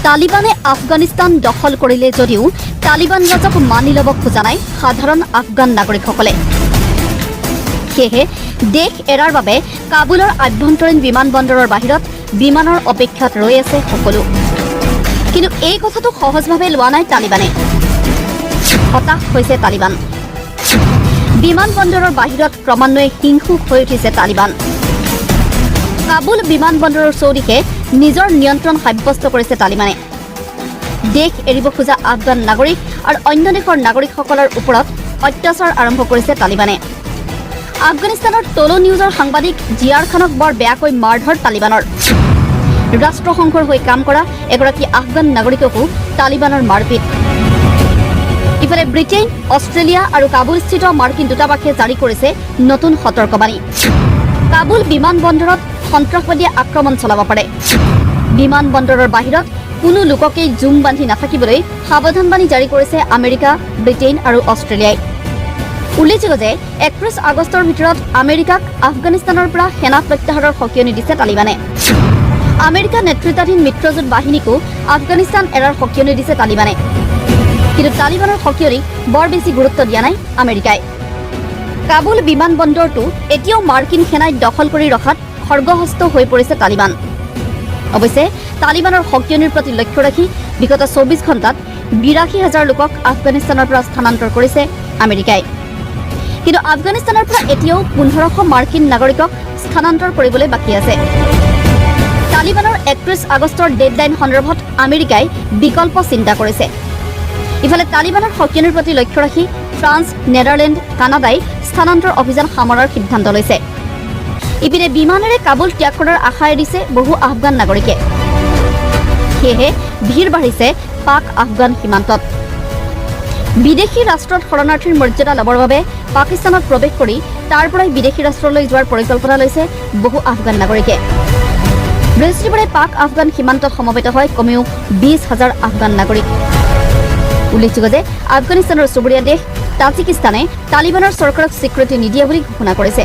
তালিবানে আফগানিস্তান দখল কৰিলে যদিও তালিবান ৰাজক মানি ল'ব খোজা নাই সাধাৰণ আফগান নাগৰিকসকলে। সেয়েহে দেশ এৰাৰ বাবে কাবুলৰ আভ্যন্তৰীণ বিমানবন্দৰৰ বাহিৰত বিমানৰ অপেক্ষাত ৰৈ আছে সকলো। কিন্তু এই কথাটো সহজভাৱে লোৱা নাই তালিবানে। হতাশ হৈছে তালিবান। বিমানবন্দৰৰ বাহিৰত ক্ৰমান্বয়ে হিংসুক হৈ উঠিছে তালিবান। কাবুল বিমানবন্দৰৰ চৌদিশে নিজৰ নিয়ন্ত্ৰণ সাব্যস্ত কৰিছে তালিবানে। দেশ এৰিব খোজা আফগান নাগৰিক আৰু অন্য দেশৰ নাগৰিকসকলৰ ওপৰত অত্যাচাৰ আৰম্ভ কৰিছে তালিবানে। আফগানিস্তানৰ টলো নিউজৰ সাংবাদিক জিয়াৰ খানক বৰ বেয়াকৈ মাৰধৰ তালিবানৰ। ৰাষ্ট্ৰসংঘৰ হৈ কাম কৰা এগৰাকী আফগান নাগৰিককো তালিবানৰ মাৰপিট। ইফালে ব্ৰিটেইন, অষ্ট্ৰেলিয়া আৰু কাবুলস্থিত মাৰ্কিন দূতাবাসে জাৰি কৰিছে নতুন সতৰ্কবাণী। কাবুল বিমানবন্দৰত সন্ত্ৰাসবাদীয়ে আক্ৰমণ চলাব পাৰে। বিমানবন্দৰৰ বাহিৰত কোনো লোককেই জুম বান্ধি নাথাকিবলৈ সাৱধানবাণী জাৰি কৰিছে আমেৰিকা, ব্ৰিটেইন আৰু অষ্ট্ৰেলিয়াই। উল্লেখযোগ্য যে 31 আগষ্টৰ ভিতৰত আমেৰিকাক আফগানিস্তানৰ পৰা সেনা প্ৰত্যাহাৰৰ সকিয়নি দিছে তালিবানে। আমেৰিকা নেতৃত্বাধীন মিত্ৰজোঁট বাহিনীকো আফগানিস্তান এৰাৰ সকিয়নি দিছে তালিবানে। কিন্তু তালিবানৰ সকিয়নিক বৰ বেছি গুৰুত্ব দিয়া নাই আমেৰিকাই। কাবুল বিমানবন্দৰটো এতিয়াও মাৰ্কিন সেনাই দখল কৰি ৰখাত খৰ্গহস্ত হৈ পৰিছে তালিবান। অৱশ্যে তালিবানৰ সকিয়নিৰ প্ৰতি লক্ষ্য ৰাখি বিগত 24 ঘণ্টাত 82 হাজাৰ লোকক আফগানিস্তানৰ পৰা স্থানান্তৰ কৰিছে আমেৰিকাই। কিন্তু আফগানিস্তানৰ পৰা এতিয়াও 1500 মাৰ্কিন নাগৰিকক স্থানান্তৰ কৰিবলৈ বাকী আছে। তালিবানৰ 31 আগষ্টৰ ডেডলাইন সন্দৰ্ভত আমেৰিকাই বিকল্প চিন্তা কৰিছে। ইফালে তালিবানৰ সকিয়নিৰ প্ৰতি লক্ষ্য ৰাখি ফ্ৰান্স, নেডাৰলেণ্ড, কানাডাই স্থানান্তৰ অভিযান সামৰাৰ সিদ্ধান্ত লৈছে। ইপিনে বিমানেৰে কাবুল ত্যাগ কৰাৰ আশা এৰিছে বহু আফগান নাগৰিকে। সেয়েহে ভিৰ বাঢ়িছে পাক আফগান সীমান্তত। বিদেশী ৰাষ্ট্ৰত শৰণাৰ্থীৰ মৰ্যাদা ল'বৰ বাবে পাকিস্তানত প্ৰৱেশ কৰি তাৰ পৰাই বিদেশী ৰাষ্ট্ৰলৈ যোৱাৰ পৰিকল্পনা লৈছে বহু আফগান নাগৰিকে। বৃহস্পতিবাৰে পাক আফগান সীমান্তত সমবেত হয় কমেও 20 হাজাৰ আফগান নাগৰিক। উল্লেখযোগ্য যে আফগানিস্তানৰ চুবুৰীয়া দেশ তাজিকিস্তানে তালিবানৰ চৰকাৰক স্বীকৃতি নিদিয়ে বুলি ঘোষণা কৰিছে।